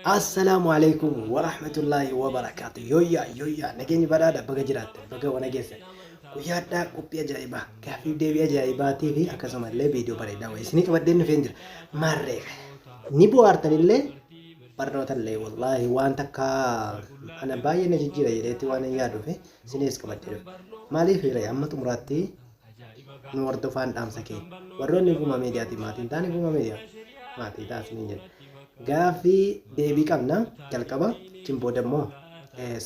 Assalaamu alaikum warahmatullaahi wabarakaatu. Yooyyaa yooyyaa nageenyi badhaadha baga jiraatte baga wana geessan. Guyyaadhaa qophii ajaa'ibaa gaaffiif deebii ajaa'ibaatii fi akkasumallee viidiyoo bareedaa wayii isinii qabadheen dhufeen jira. Maarree ni bohaartanillee barnootallee wallaahi waan takka ana baay'ee na jijjiira jedheetti waan hin yaaduuf isinis qabadhee dhufe. Maaliif hiree amma xumuraatti nu hordofaan dhaamsa keenya. Warroonni Gumaa Miidiyaatiin maatii hin taane Gumaa Miidiyaa maatii ta'a isiniin jenna. Gaaffii deebii qabna jalqaba achiin booda immoo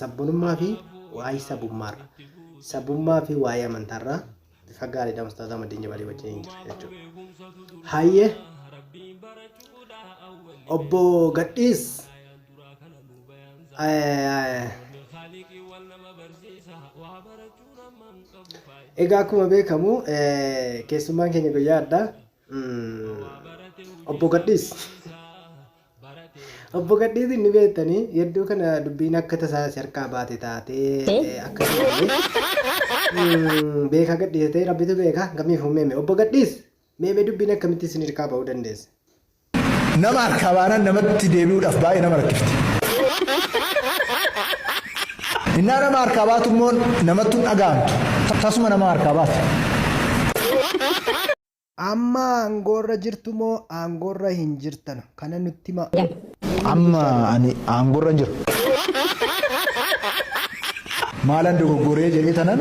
sabbonummaa fi waa'ee sabummaarra sabummaa fi waa'ee amantaarraa bifa gaariidhaan Ustaaz Ahmadiin Jabalii wajjin hin jira jechuudha. Hayyee obbo Gadhiis Egaa akkuma beekamu keessummaan keenya guyyaa addaa obbo Gadhiis. Obbo Gadhiis inni beektanii hedduu kana dubbiin akka tasaa si harkaa baate taatee akka beekaa gadhiise ta'e rabbitu beeka gamiif meeme obbo Gadhiis meeme dubbiin akkamitti isin harkaa ba'uu dandeesse. Nama harkaa baanaan namatti deebi'uudhaaf baay'ee nama rakkifti. Innaa nama harkaa baatu immoo namatti hin dhaga'amtu. Tasuma nama harkaa baati. Amma aangoorra jirtu moo aangoorra hin jirtanu? Kana nutti himaa. Amma ani aangorra hin jiru. Maalan dogoggoree jedhee tanan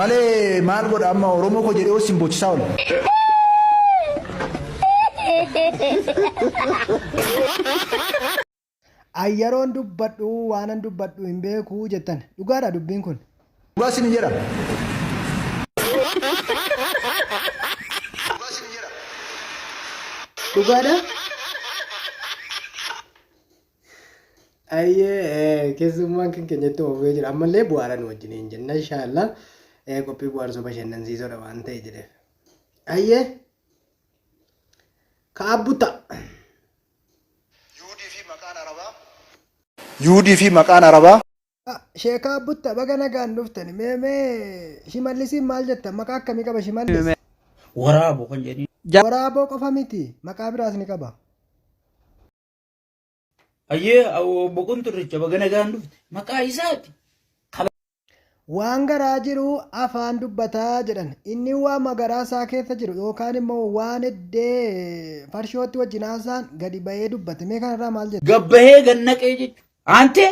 malee maal godha amma Oromoo koo jedhee sin boochisaa oola. An yeroon dubbadhu waanan dubbadhu hin beeku jettan. Dhugaadha dubbiin kun. Dhugaa sin jedha. Dhugaadha? Ayyee keessummaan kan keenya itti fufee jira. Ammallee bu'aara nu wajjin hin jenna inshaallah. Qophii bu'aarsoo bashannansiisoodha waan ta'e jedheef. Ayyee kaabbuta. Yuudii fi maqaan Arabaa. Yuudii fi maqaan Arabaa. Sheekaa Butta baga nagaan dhuftani. Mee mee Shimallisiin maal jettan? Maqaa akkamii qaba Shimallis? Waraaboo kan jedhanii. Waraaboo qofa miti. Maqaa biraas ni qaba. Ayyee obbo Qunxurricha baga nagaan dhufte. Maqaa isaati. Waan garaa jiru afaan dubbata jedhan. Inni waama garaa isaa keessa jiru yookaan immoo waan eddee farshootti wajjin haasa'an gadi bahee dubbate. Mee kanarraa maal jettu? Gabbahee gannaqee jechuudha. Aantee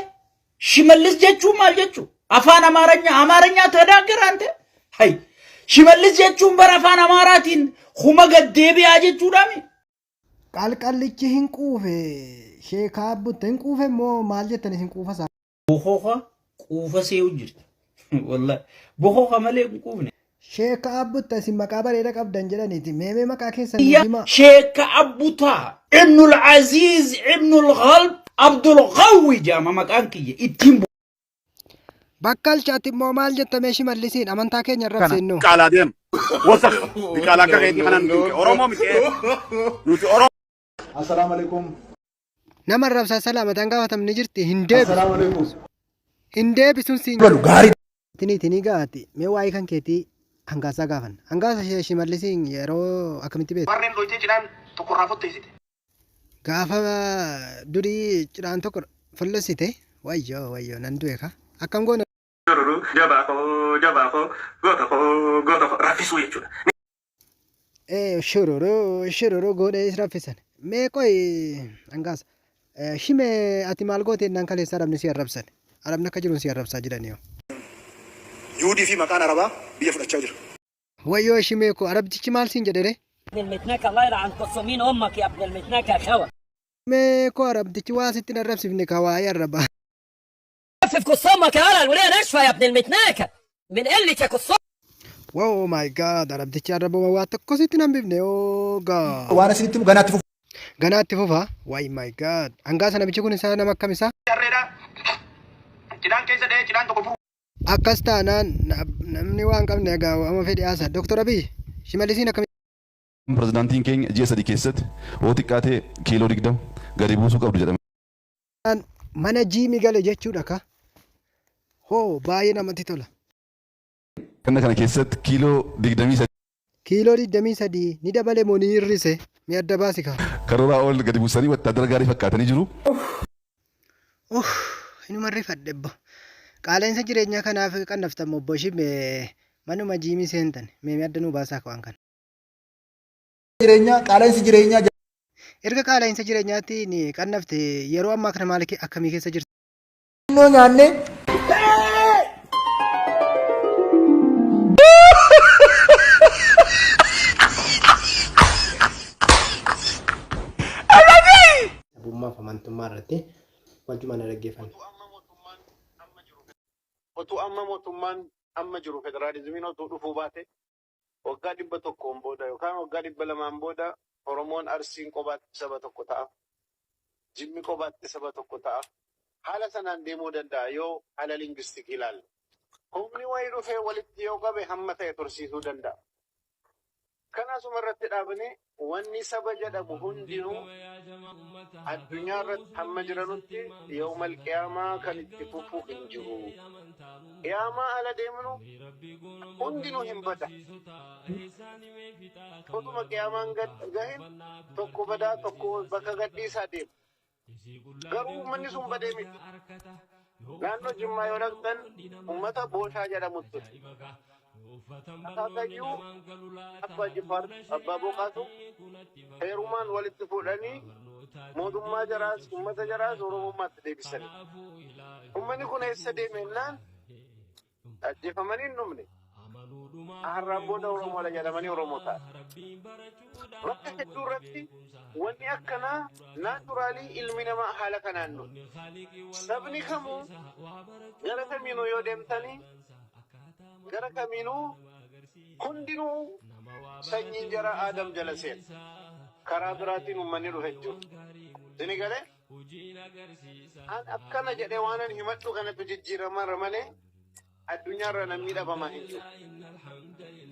Shimallis jechuun maal jechuudha? Afaan Amaaranyaa Amaaranyaa tadaaggara aantee? Hay Shimallis jechuun bara afaan Amaaraatiin kuma gad deebi'aa jechuudhaami. Qalqallichi hin quufe sheekaa butta hin quufe immoo maal jettan isin quufa isaa? Bokoka quufa see'u jirti. Wallahi bokoka malee hin quufne. Sheeka Abbutta isin maqaa bareeda qabdan jedhaniiti. Mee mee maqaa keessan nuuf Iyya himaa. Sheeka Abbutaa Ibnul Aziz Ibnul Ghalb Abdul Qawwi jaama maqaan kiyya ittiin Bakkalcha ati immoo maal jetta mee Shimallisiin amantaa keenya irra Kana. seennoo. Diqaalaa deem. Wasakh. Diqaalaa akka keetii kanaan nuti Oromoo miti. Nuti Oromoo. Assalaamu alaikum. Nama arrabsaa salaamataan gaafatamni jirti hin deebisu. Assalaamu alaikum. Hin deebisuun siin Galu gaarii. Tini tini gaati mee waa'ee kan keetii hangaasaa gaafan. Hangaasa Shimallisiin yeroo akkamitti beektu? Warreen dhoytee cidhaan tokko irraa fotteessite. Gaafa durii cidhaan tokko follessite wayyoo wayyoo nan du'e ka akkam goona. Ruru jabaa koo jabaa koo goota koo goota koo raffisuu jechuudha. Ee shururu shururu godhee is raffisan. Mee qoy hangaasa. Shime ati maal goote jennaan kaleessa arabni si arrabsan. Arabni akka jiruun si arrabsaa jiranii hoo. Yuudii fi maqaan Arabaa biyya fudhachaa jira. Wayyoo shimee koo arabtichi maal siin jedhe ree? ابن المتنكة الله يلعن قصومين امك يا ابن المتنكة يا خوا Shimee koo arabtichi waa sitti hin arrabsifne ka waa'ee arrabaa. في قص امك يا هلا الوليه ناشفه يا ابن المتناكة من قلة يا قص Wow my god arabtichi arrabuma waa tokko sitti hin hambifne oh god. Waan isinitti himu ganaatti fufu. Ganaa itti fufa why my god hangaasa namichi kun isaa nama akkam isaa. Harreedha. Cidhaan keessa dha'ee cidhaan tokko furu. Akkas taanaan namni waan qabne egaa amma fedhe haasa. Dr. Abiy Shimallisiin akkamitti Pirezidaantiin keenya ji'a 3 keessatti hoo xiqqaate kiiloo 20 gadi buusuu qabdu jedhame. Mana jiimi gale jechuudha ka. Hoo baay'ee namatti tola. Ganna kana keessatti kiiloo 23 Kiiloo 23 ni dabale moo ni hir'ise? Mee adda baasi kaa. Karooraa ol gadi buusanii wattaadara gaarii fakkaatanii jiru. Uff inuma rifadhe bbo. Qaala'insa jireenyaa kanaaf qannaftan moo obbo Shime manuma jiimii seentan. Mee mee adda nuu baasaa ka waan kana. Jireenyaa qaala'insi jireenyaa Erga qaala'insa jireenyaatiin qannafte yeroo ammaa kana maal akkamii keessa jirta? Xinnoo nyaannee Sabummaa fi amantummaa irratti waljumaan dhaggeeffanna. Otuu amma mootummaan amma jiru federaalizimiin otuu dhufuu baate waggaa 100n booda yookaan waggaa 200n booda Oromoon Arsiin qobaatti saba tokko ta'a. Jimmi qobaatti saba tokko ta'a. Haala sanaan deemuu danda'a yoo haala lingistikii ilaalle. Humni wayii dhufee walitti yoo qabe hamma ta'e tursiisuu danda'a. Kana asuma irratti dhaabnee wanni saba jedhamu hundinuu addunyaa irratti hamma jiranutti yawmal qiyaamaa kan itti fufu hin jiru. Qiyaamaa ala deemnu hundinuu hin bada. Otuma qiyaamaan gahin tokko badaa tokko bakka gadhiisaa deema. Garuu uummanni sun badee miti. Naannoo Jimmaa yoo dhaqxan uummata Booshaa jedhamutu ture. Akaakayyuu Abbaa Jifaar Abbaa Boqaatu heerumaan walitti fuudhanii mootummaa jaraas uummata jaraas Oromummaatti deebisanii. Uummanni kun eessa deeme jennaan ajjeefamanii hin dhumne. Har'aan booda Oromoodha jedhamanii Oromoo ta'an. Bakka hedduu irratti wanni akkanaa naachuraalii ilmi namaa haala kanaan dhufe. Sabni kamuu gara kamiinuu yoo deemtanii gara kamiinuu hundinuu sanyiin jara Aadam jala seena. Karaa biraatiin uummanni dhufe hin jiru. Isin galee? An akkana jedhee waanan himadhu kanatu jijjiiramarra malee addunyaarra namni dhabamaa hin jiru.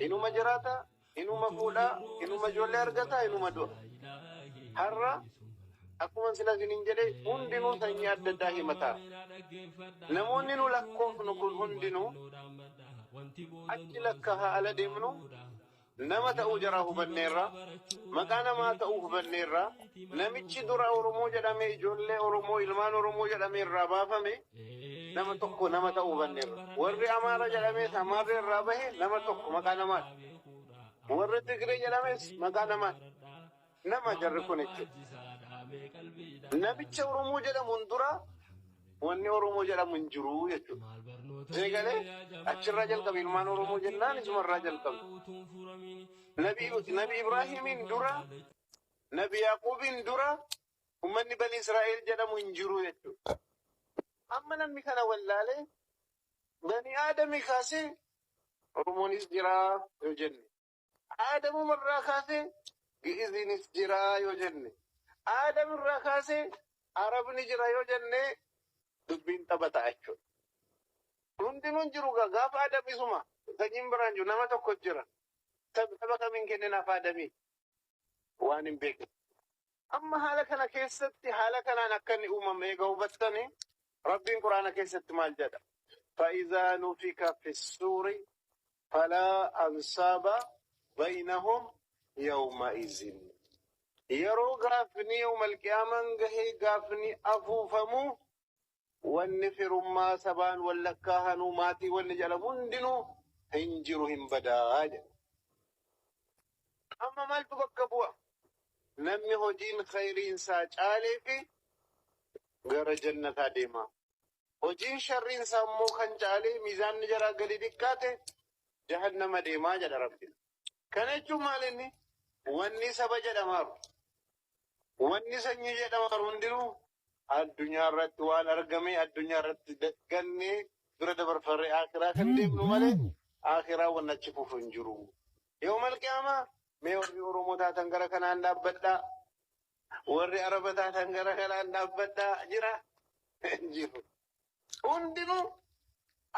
Inuma jiraata, inuma fuudha, inuma ijoollee argata, inuma du'a. Har'a akkuma sila isiniin jedhe hundinuu sanyii adda addaa himataa. Namoonni nu lakkoofnu kun hundinuu achi lakkaa'aa ala deemnu Nama ta'uu jaraa hubanneerra. Maqaa namaa ta'uu hubanneerra. Namichi dura Oromoo jedhamee ijoollee Oromoo ilmaan Oromoo jedhamee irraa baafame nama tokko nama ta'uu hubanneerra. Warri Amaara jedhamees Amaarri irraa bahe nama tokko maqaa namaati. Warri Tigree jedhames maqaa namaati. Nama jarri kun jechuudha. Namicha Oromoo jedhamuun dura wanni Oromoo jedhamu hin jiru jechuudha. Isin galee achirraa jalqabe ilmaan Oromoo jennaan isumarraa jalqabe. Nabi Nabi Ibraahimiin dura Nabi Yaaquubiin dura ummanni Bani Israa'el jedhamu hin jiru jechuudha. Amma namni kana wallaalee Bani Aadamii kaasee Oromoonis jira yoo jenne Aadamuma irraa kaasee Gi'iziinis jira yoo jenne, Aadam irraa kaasee Arabni jira yoo jenne dubbiin tapha ta'a jechuudha. Hundinuu hin jiru gaa gaafa Aadam isuma sanyiin biraan jiru nama tokko jira. Saba kamiin kenninaaf Aadamii waan hin beekne. Amma haala kana keessatti haala kanaan akka inni uumame eega hubattani Rabbiin Qur'aana keessatti maal jedha? Fa'izaa nufika fissuuri falaa ansaaba baynahum yawma'izin. Yeroo gaafni yawmal qiyaamaan gahee gaafni afuufamu wanni firummaa sabaan wal lakkaahanuu maatii wanni jedhamu hundinuu hin jiru hin badaa jedha. Amma maaltu bakka bu'a? Namni hojiin khayriin isaa caalee fi gara jannataa deema. Hojiin sharriin isaa immoo kan caalee miizaanni jaraa gadi xiqqaate jahannama deemaa jedha Rabbiin. Kana jechuun maal inni? Wanni saba jedhamaaru, wanni sanyii jedhamaaru hundinuu addunyaa irratti waan argame addunyaa irratti gannee bira dabarfarree aakiraa kan deemnu malee aakiraa wanni achi fufu hin jiru. Yawmal qiyaamaa mee warri Oromoo taatan gara kanaan dhaabbadhaa. Warri Araba taatan gara kanaan dhaabbadhaa jira? Hin jiru. Hundinuu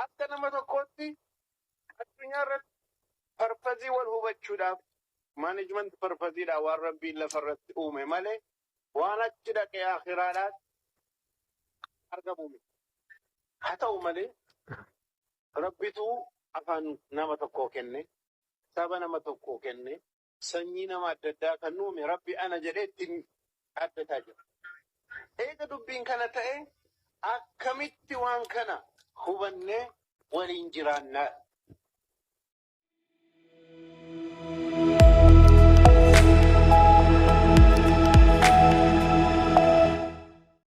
akka nama tokkootti addunyaa irratti parpazii wal hubachuudhaaf management parpaziidhaan waan Rabbiin lafa irratti uume malee waan achi dhaqee akhiraadhaan argamu miti. Haa ta'u malee Rabbitu afaan nama tokkoo kenne, saba nama tokkoo kenne. Sanyii nama adda addaa kan uume Rabbi ana jedhee ittiin dhaabbataa jira. Eega dubbiin kana ta'e, akkamitti waan kana hubannee waliin jiraannaa?